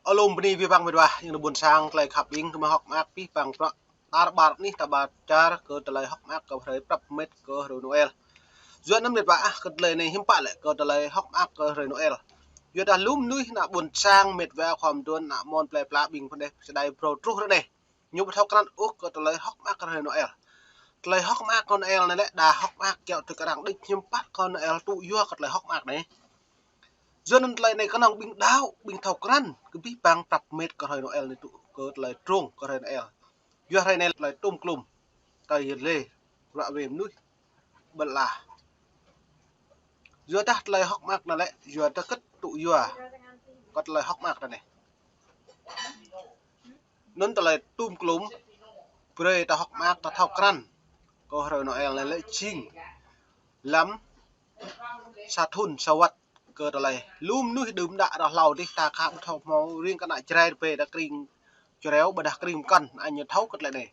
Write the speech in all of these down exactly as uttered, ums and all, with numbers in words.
Ơ lŏm bơni abih bang mĕt wa, yang ană ƀôn sang tơlơi khăp ƀing kơ mă hŏk mơak abih bang prăk tar ƀar anih ta ƀar čar kơ tơlơi hŏk mơak kơ hrơi prăp mĕt kơ hrơi Noel. Yua anŭn mĕt wa ah, kơ tơlơi anai hiư̆m pă lĕ kơ tơlơi hŏk mơak kơ hrơi Noel. Yua dah lŏm mơnuih ană ƀôn sang mĕt wa khŏm đuôn ană mơ̆n plơi pla ƀing phun đeh sơdai brô truh ră anai. Ñu ƀu thâo krăn ôh kơ tơlơi hŏk mơak kơ hrơi Noel. Tơlơi hŏk mơak kơ Noel anai lĕ đa hŏk mơak kiăo tui kơ arăng đĭč hiư̆m pă kơ Noel tŭ yua kơ tơlơi hŏk mơak anai. Yua anŭn tơlơi anai kơnơ̆ng ƀing đaŏ, ƀing thâo krăn, kơ abih bang prăp mĕt kơ hrơi Noel anai tŭ kơ tơlơi drông kơ hrơi Noel. Yua hrơi anai tơlơi tôm klôm, tơlơi yơh lĕ, ruă wê mơnuih, ƀơi ala. Yua dah tơlơi hŏk mơak anai lĕ, yua dah kơ̆t tŭ yua kơ tơlơi hŏk mơak anai. Anŭn tơlơi tôm klôm, brơi ta hŏk mơak ta thâo krăn kơ hrơi Noel anai lĕ jing lăm sa thŭn sa wăt kơ tơlơi. Lŏm mơnuih đưm đă ră hlâo dih ta khă ƀu thâo hmâo riêng kơ ană Jrai rơbê đa kring čreo ƀôdah kring pơkŏn, añ ñu thâo kơ tơlơi anai.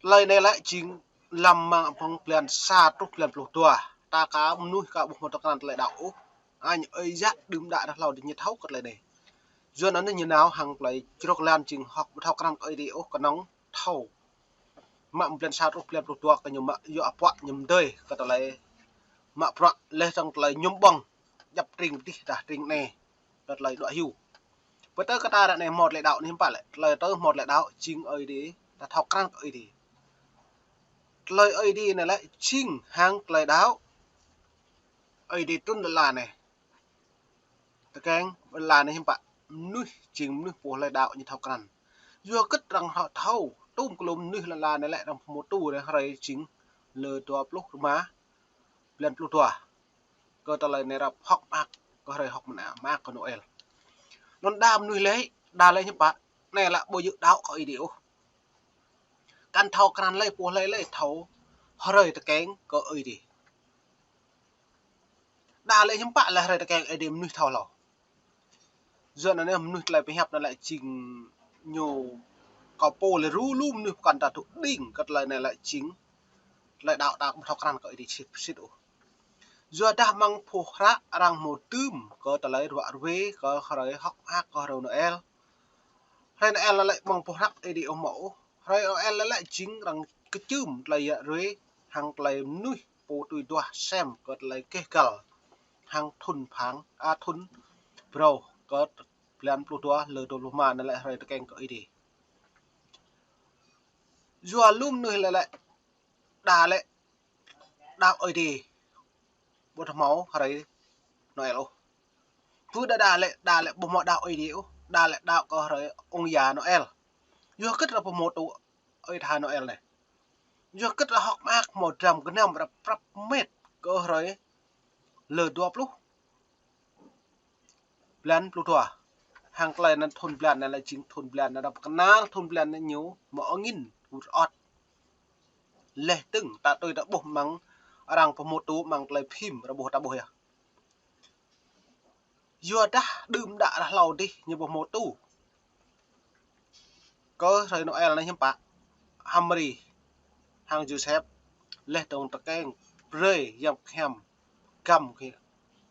Tơlơi anai lĕ jing lăm mơ̆ng blan sa truh blan pluh dua. Ta khă mơnuih khă ƀu hmâo thâo krăn tơlơi đaŏ ôh. Añ ơi yă đưm đă ră hlâo dih ñu thâo kơ tơlơi anai. Yua anŭn ñu nao hăng tơlơi črŏk lan jing hŏk ƀu thâo krăn kơ Ơi Adai ôh kơnơ̆ng thâo. Mă blan sa truh blan pluh dua kơ ñu mă yua apuă ñu mơdơi kơ tơlơi mă bruă leh tơ̆ng tơlơi ñu ƀơ̆ng djăp tring dih dah tring anai kơ tơlơi đuaĭ hyu. Pơtơ kơ ta ră anai hmâo tơlơi đaŏ anai hiư̆m pă lĕ, tơlơi tơ hmâo tơlơi đaŏ jing Ơi Adai, ta thâo krăn kơ Ơi Adai. Tơlơi Ơi Adai anai lĕ jing hăng tơlơi đaŏ. Ơi Adai trŭn lŏn ala anai. Tơkeng lŏn ala anai hiư̆m pă, mơnuih jing mơnuih pô tơlơi đaŏ ñu thâo krăn. Yua kơ̆t arăng thâo, tôm klôm mơnuih lŏn ala anai lĕ arăng pơhmutu hrơi jing lơ dua pluh rơma blan pluh dua. Kơ tơlơi anai arăng hŏk mơak, kơ hrơi hŏk mơak kơ Noel. Anŭn đa mơnuih lĕ, đa lĕ hiư̆m pă, anai lĕ ƀu djơ̆ đaŏ kơ Ơi Adai ôh. Kăn thâo krăn lĕ pô lĕ lĕ thâo hrơi tơkeng kơ Ơi Adai. Đa lĕ hiư̆m pă lĕ hrơi tơkeng Ơi Adai mơnuih thâo hlâo. Yua anŭn anai mơnuih tơlơi pơhiăp anŭn lĕ jing ñu kơ pô lĕ ru lu mơnuih pơkŏn ta tŭ đing kơ tơlơi anai lĕ jing tơlơi đaŏ ta ƀu thâo krăn kơ Ơi Adai sĭt sĭt ôh. Yua dah mơ̆ng pơhră arăng hmâo dưm kơ tơlơi ruă rơwê kơ hrơi hŏk mơak kơ hrơi Noel. Hrơi Noel lĕ mơ̆ng pơhră Ơi Adai ôh mơ̆ ôh. Hrơi Noel lĕ jing arăng kơčưm tơlơi yă rơwê hăng tơlơi mơnuih pô tui duah sem kơ tơlơi keh găl hăng thŭn phang, a thŭn brâo kơ blan pluh dua lơ dua pluh rơma anai lĕ hrơi tơkeng kơ Ơi Adai. Yua lŏm mơnuih lĕ lĕ đa lĕ đaŏ Ơi Adai ƀu thâo hmâo hrơi Noel ôh. Pô đa đa lĕ, đa lĕ ƀu hmâo đaŏ Ơi Adai ôh, đa lĕ đaŏ kơ hrơi ung ya Noel. Yua kơ̆t arăng pơhmutu ơi tha Noel anai. Yua kơ̆t arăng hŏk mơak hmâo dram gơnam arăng prăp mĕt kơ hrơi lơ dua pluh blan pluh dua. Hăng tơlơi anŭn thŭn blan anŭn lĕ jing thŭn blan anŭn arăng pơkơnăl thŭn blan anŭn ñu mơ̆ angin wut ot. Leh tơ̆ng ta tui ta ƀuh mơ̆ng arăng pơhmutu mơ̆ng tơlơi phim arăng ƀuh ta ƀuh yơh. Yua dah đưm đă ră hlâo dih ñu pơhmutu kơ hrơi Noel anai hiư̆m pă, H'Mari hăng Yôsep leh dơ̆ng tơkeng brơi Yang Bơngăt Hiam găm kơ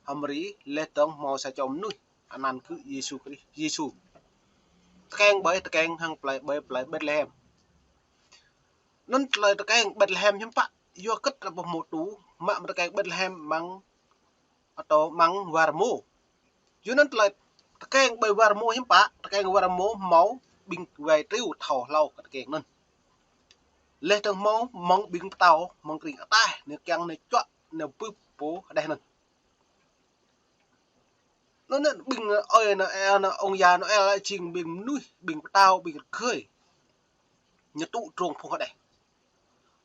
H'Mari leh dơ̆ng hmâo sa čô mơnuih anăn kơ Yêsu Krist, Yêsu. Tơkeng ƀơi, tơkeng hăng plơi, ƀơi plơi Betlehem. Anŭn tơlơi tơkeng Betlehem hiư̆m pă, yua kơ̆t arăng pơhmutu mă mơ̆ng tơkeng Betlehem mơ̆ng atâo mơ̆ng war rơmô. Yua anŭn tơlơi tơkeng ƀơi war rơmô hiư̆m pă, tơkeng war rơmô hmâo ƀing wai triu thâo hlâo kơ tơkeng anŭn. Leh dơ̆ng hmâo mơ̆ng ƀing pơtao mơ̆ng kring ataih, ñu kiăng ñu čuă ñu bưp pô hơđeh anŭn. Anŭn anŭn ƀing ơi anŭn, anŭn ung ya Noel lĕ jing ƀing mơnuih, ƀing pơtao, ƀing rơgơi. Ñu tŭ drông phung hơđeh.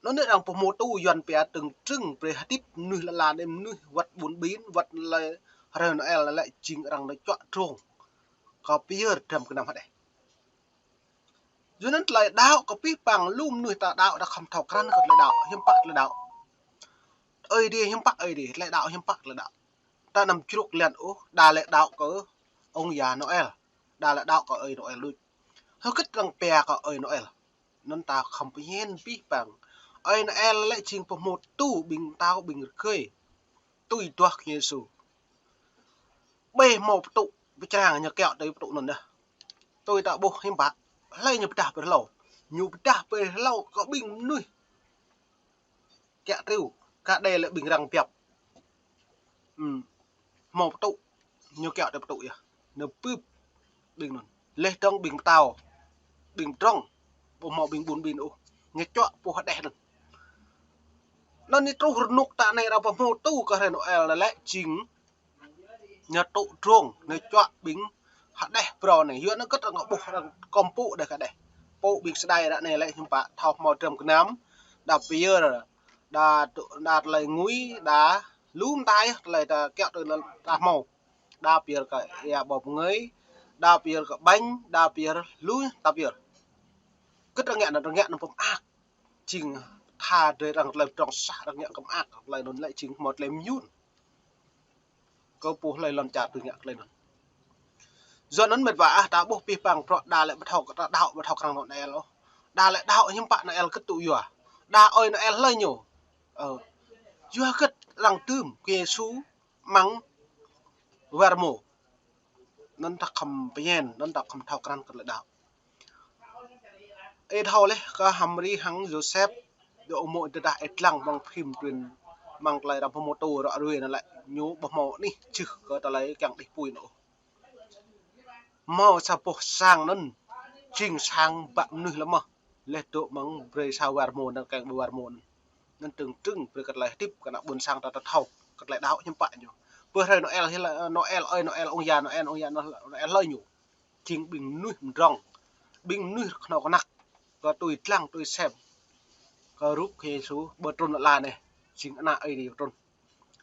Anŭn anŭn arăng pơhmutu Yuan pia tơ̆ng trưng brơi hơdip mơnuih lŏn ala anai, mơnuih wăt ƀun ƀin, wăt lĕ hrơi Noel lĕ jing arăng ñu čuă drông kơ pơyơr dram gơnam hơđeh. Yua anŭn tơlơi đaŏ kơ abih bang lŏm mơnuih ta đaŏ ta khŏm thâo krăn kơ tơlơi đaŏ, hiư̆m pă tơlơi đaŏ. Ơi Adai hiư̆m pă Ơi Adai, tơlơi đaŏ hiư̆m pă tơlơi đaŏ. Ta anăm čruk lan ôh, đa lĕ đaŏ kơ ung ya Noel, đa lĕ đaŏ kơ ơi Noel đôč. Hơget arăng pia kơ ơi Noel. Anŭn ta khŏm pơñen abih bang. Ơi Noel lĕ jing pơhmutu ƀing pơtao ƀing rơgơi tui duah kơ Yêsu. Ƀơi hmâo pơtŭ pơčrang ñu kiaŏ tui pơtŭ anŭn yơh. Tui ta ƀuh hiư̆m pă, hlơi ñu pơdah brơi hlâo. Ñu pơdah brơi hlâo kơ ƀing mơnuih kiaŏ triu, kơ đe lĕ ƀing arăng biăp. Ưm, hmâo pơtŭ, ñu kiaŏ tui pơtŭ yơh. Ñu bưp ƀing anŭn. Laih dơ̆ng ƀing pơtao, ƀing pơdrŏng, ƀu hmâo ƀing ƀun ƀin ôh. Ñu čuă pô hơđeh anŭn. Anŭn ñu truh rơnŭk ta anai arăng pơhmutu kơ hrơi Noel anai lĕ jing ñu tŭ drông, ñu čuă ƀing hơđeh phrâo anai. Yua anŭn kơ̆t arăng ƀuh arăng kơmpŭ đeh kơ đeh. Pô ƀing sơđai ră anai lĕ hiư̆m pă, thâo hmâo dram gơnam, đa pơyơr, đa tŭ-, đa tơlơi ngui, đa lu mơta yơh tơlơi ta kiaŏ tui anŭn ta hmâo. Đa pơyơr kơ ia ƀâo bơngơi, đa pơyơr kơ ƀañ, đa pơyơr lu ta pơyơr. Kơ̆t arăng ngă anŭn, arăng ngă anŭn pơmơak. Jing tha drơi arăng tơlơi pơdrŏng sah arăng ngă kơ mơak, tơlơi anŭn lĕ jing hmâo tơlơi mơyŭn. Kơ pô hlơi lŏn čar tui ngă tơlơi anŭn. Yua anŭn mĕt wa ah, ta ƀuh pih pang bruă đa lĕ ƀu thâo, ta đaŏ ƀu thâo krăn Noel ôh. Đa lĕ đaŏ hiư̆m pă Noel kơ̆t tŭ yua. Đa ơi Noel hlơi ñu. Ơ. Yua kơ̆t arăng tưm kơ Yêsu amăng war rơmô. Anŭn ta khŏm pơñen, anŭn ta khŏm thâo krăn kơ tơlơi đaŏ. Ih thâo laih kơ H'Mari hăng Yôsep, dŏ mơ̆ tơdah ih lăng amăng phim truyền amăng tơlơi arăng pơhmutu ră ruai anŭn lĕ, ñu ƀu hmâo anih čih kơ tơlơi kiăng đih apui anŭn ôh. Hmâo sa boh sang anŭn, jing sang ƀă mơnuih lĕ mơh. Laih dŏ amăng brơi sa war rơmô anŭn, kiăng ƀơi war rơmô anŭn. Anŭn trưng trưng brơi kơ tơlơi hơdip kơ ană ƀôn sang ta, ta thâo kơ tơlơi đaŏ hiư̆m pă ñu. Pơ hrơi Noel, Noel ơi, Noel ung ya, Noel ung ya, Noel hlơi ñu. Jing ƀing mơnuih mơdrŏng, ƀing mơnuih kơhnâo kơnăk kơ tui lăng tui sem kơ rup kơ Yêsu ƀơi trŭn lŏn ala anai, jing ană Ơi Adai trŭn.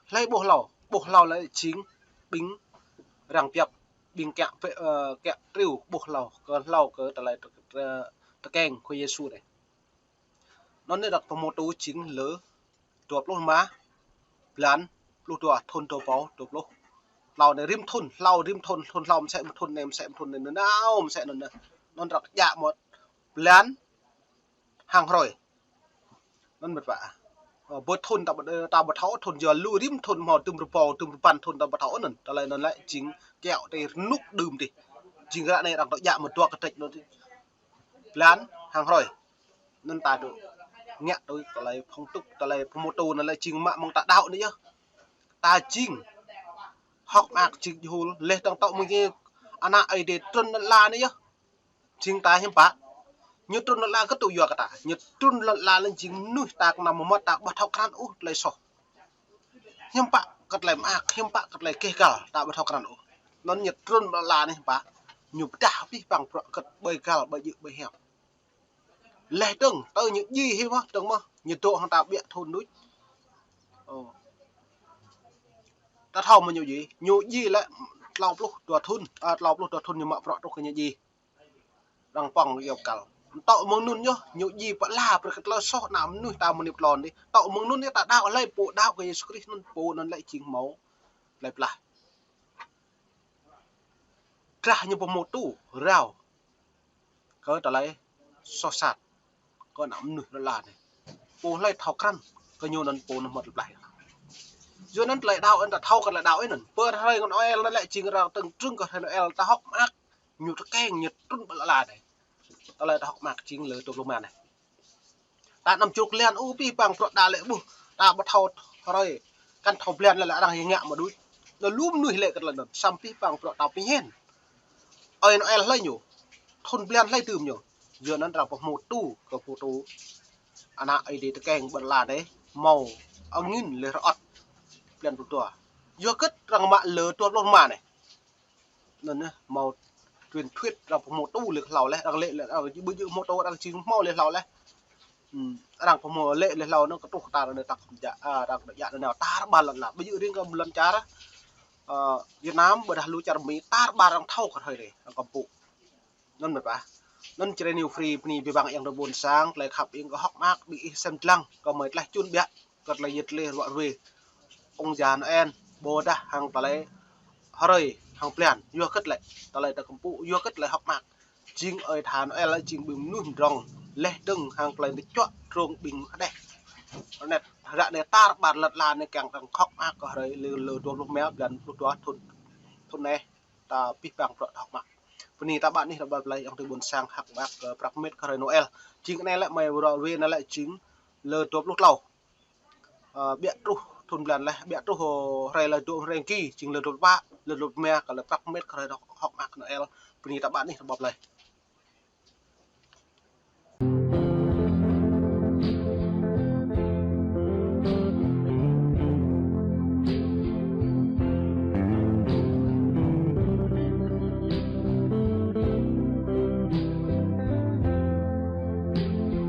Hlơi ƀuh hlâo, ƀuh hlâo lĕ jing ƀing arăng biăp, ƀing kiaŏ pơ-, ơ, kiaŏ triu ƀuh hlâo, kơ hlâo kơ tơlơi tơ-, tơ-, tơkeng kơ Yêsu anai. Anŭn anai arăng pơhmutu jing lơ dua pluh rơma blan pluh dua, thun dua rơbâo dua pluh. Hlâo anai rĭm thun, hlâo rĭm thun, thun hlâo mơsĕ mơ̆ thun anai, mơsĕ mơ̆ thun anai, nanao mơsĕ anŭn anai. Anŭn arăng djă mơ̆ blan hăng hrơi. Anŭn mĕt wa. Ơ, ƀơi thun ta ƀu, ta ƀu thâo, thun yua lu rĭm thun hmâo tơm rơbâo, tơm rơbăn thun ta ƀu thâo anŭn. Tơlơi anŭn lĕ jing kiaŏ tui rơnŭk đưm dih. Jing ră anai arăng dŏ djă mơ̆ dua kơdrĕč anŭn dih. Blan hăng hrơi. Anŭn ta dŏ ngă tui tơlơi phong tục, tơlơi pơhmutu anŭn lĕ jing mă mơ̆ng ta đaŏ anai yơh. Ta jing hơ̆k mơak jing jơhul, laih dơ̆ng tŏ mơ̆ng ñu ană Ơi Adai trŭn lŏn ala anai yơh. Jing ta hiư̆m pă. Ñu trŭn lŏn ala kơ̆t tŭ yua kơ ta. Ñu trŭn lŏn ala anŭn jing mơnuih ta kơnăm mơmŏt ta ƀu thâo krăn ôh tơlơi soh. Hiư̆m pă kơ tơlơi mơak, hiư̆m pă kơ tơlơi keh găl ta ƀu thâo krăn ôh. Anŭn ñu trŭn lŏn ala anai hiư̆m pă. Ñu pơdah pih pang bruă kơ̆t ƀơi găl, ƀơi djơ̆, ƀơi hiam. Laih dơ̆ng, tơ ñu djai hĭ mơ̆, dơ̆ng mơ̆, ñu dŏ hăng ta ƀiă thun đôč. Ơ. Ta thâo mơ̆ ñu djai, ñu djai lĕ tlâo pluh dua thun, ơ, tlâo pluh dua thun ñu mă bruă truh kơ ñu djai. Arăng pŏng yua kăl. Tŏ mơ̆ng anŭn yơh, ñu djai pơala brơi kơ tơlơi soh ană mơnuih ta mơ̆ng anai pơ lŏn dih. Tŏ mơ̆ng anŭn yơh ta đaŏ hlơi pô đaŏ kơ Yêsu Krist anŭn, pô anŭn lĕ jing hmâo tơlơi pơklaih. Drah ñu pơhmutu rao kơ tơlơi soh sat kơ ană mơnuih lŏn ala anai. Pô hlơi thâo krăn kơ ñu anŭn pô anŭn hmâo tơlơi pơklaih. Yua anŭn tơlơi đaŏ anŭn ta thâo kơ tơlơi đaŏ anŭn. Pơ hrơi Noel anŭn lĕ jing arăng trưng trưng kơ hrơi Noel ta hơ̆k mơak. Ñu tơkeng ñu trŭn ƀơi lŏn ala anai. Tơlơi ta hơ̆k mơak jing lơ dua pluh rơma anai. Ta anăm čruk lian ôh pih pang bruă đa lĕ ƀuh. Ta ƀu thâo hrơi. Kăn thâo blan lĕ arăng hing ngă mơ̆ đôč. Anŭn lu mơnuih lĕ kơ tơlơi anŭn. Samơ̆ pih pang bruă ta pơñen. Ơi Noel hlơi ñu. Thun blan hlơi tưm ñu. Yua anŭn arăng pơhmutu kơ pơhmutu. Ană Ơi Adai tơkeng ƀơi lŏn ala anai. Hmâo angĭn laih rơŏt. Blan pluh dua. Yua kơ arăng mă lơ dua pluh rơma anai. Anŭn yơh, hmâo truyền thuyết arăng pơhmutu laih hlâo laih, arăng lĕ, lĕ, arăng či ƀu djơ̆ pơhmutu, arăng či hmâo laih hlâo laih. Ưm, arăng pơhmutu lĕ laih hlâo anŭn kơtuh tar anai ta khŏm djă, a, arăng djă anŭn nao tar ƀar lŏn ala. Ƀu djơ̆ riêng kơ lŏn čar, ơ, Việt Nam, ƀôdah lu čar Mi, tar ƀar arăng thâo kơ hrơi anai, arăng kơmpŭ. Anŭn mơ̆n pă. Anŭn Jrai New Free bơni abih bang ayŏng adơi ƀôn sang, tơlơi khăp ing kơ hơ̆k mơak, ƀing ih sem dlăng, kơ mơi tlaih čun biă, kơ tơlơi yit lĕ ruă ruê. Ung ya Noel, ƀôdah hăng tơlơi hrơi, hăng blan, yua kơ tơlơi, tơlơi ta kơmpŭ, yua kơ tơlơi hơ̆k mơak. Jing ơi tha Noel, jing ƀing mơnuih mơdrŏng, laih dơ̆ng hăng tơlơi ta čuă drông ƀing hơđeh. Rơnet, ră anai tar ƀar lŏn ala anai kiăng arăng hơ̆k mơak kơ hrơi lơ, lơ dua pluh rơma blan pluh dua thun, thun anai. ta pih pang prăk hơ̆k mă. Bơni ta ƀă anih ta ƀă plơi, ayŏng adơi ƀôn sang hơ̆k mă kơ prăk mĕt kơ hrơi Noel. Jing anai lĕ mơi wơr wĕ anai lĕ jing lơ dua pluh klâo. Ơ, ƀiă truh thun blan laih, ƀiă truh, ơ, hrơi lơ dua hrơi ki, jing lơ dua pluh pă, lơ dua pluh rơma kơ lơ prăk mĕt kơ hrơi hơ̆k mă Noel. Bơni ta ƀă anih ta ƀă plơi.